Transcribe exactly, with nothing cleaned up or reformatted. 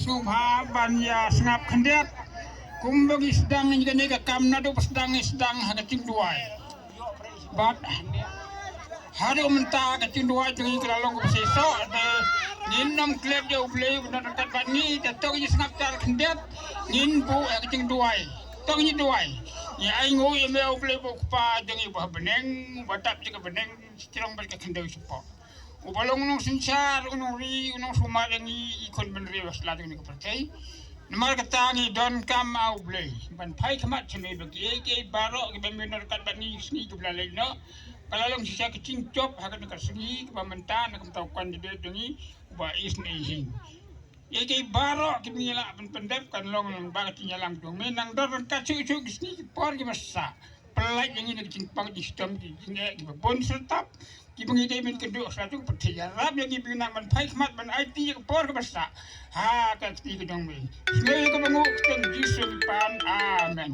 Sngewbha ban ïa sngap khyndiat kumba ngi sdang ïa kane ka kam, naduh ba sdang ngi sdang ha ka jingduwai. Bad haduh mynta ka jingduwai jong ngi ka la long kaba shisha, te ngin nym klet ïa U Blei ba don ryngkat bad ngi. Te to ngin sngap jar khyndiat, ngin buh ïa ka jingduwai. To ngin duwai. Ngi ainguh ïa me U Blei ba U Kpa jong ngi ba ha bneng, ba dap ïa ka bneng, shajrong bad ka khyndew shapoh. Uba long u nongsynshar, u nongri, u nongsumar ïa ngi, i khun bynriew ha sla jong kane ka pyrthei. Namar kata ngi donkam, ah, U Blei ban phai khmat sha me ba kiei kiei baroh kiba me don ryngkat bad ngi sngi kaba la leit noh, ka la long shisha ka jingjop ha kane ka sngi kaba mynta na ka bynta u candidate jong ngi uba isynei hi. Ïa kiei baroh kiba ngi lah ban pyndep kan long lyngba ka jingïalam jong me. Nang don ryngkat shuh shuh ki sngi ki por kiba sah. Pyllait ïa ngi na ki jingpang jingshitom, ki jingeh kiba bun syrtap kiba ngi dei ban kynduh sha la jong ka pyrthei. Ïarap ïa ngi ba nang ban phai khmat ban aiti ïa ka por kaba sah ha ka kti ka jong me. Sngewbha kaba nguh, ka kyrteng Jisu ngi pan. Amen.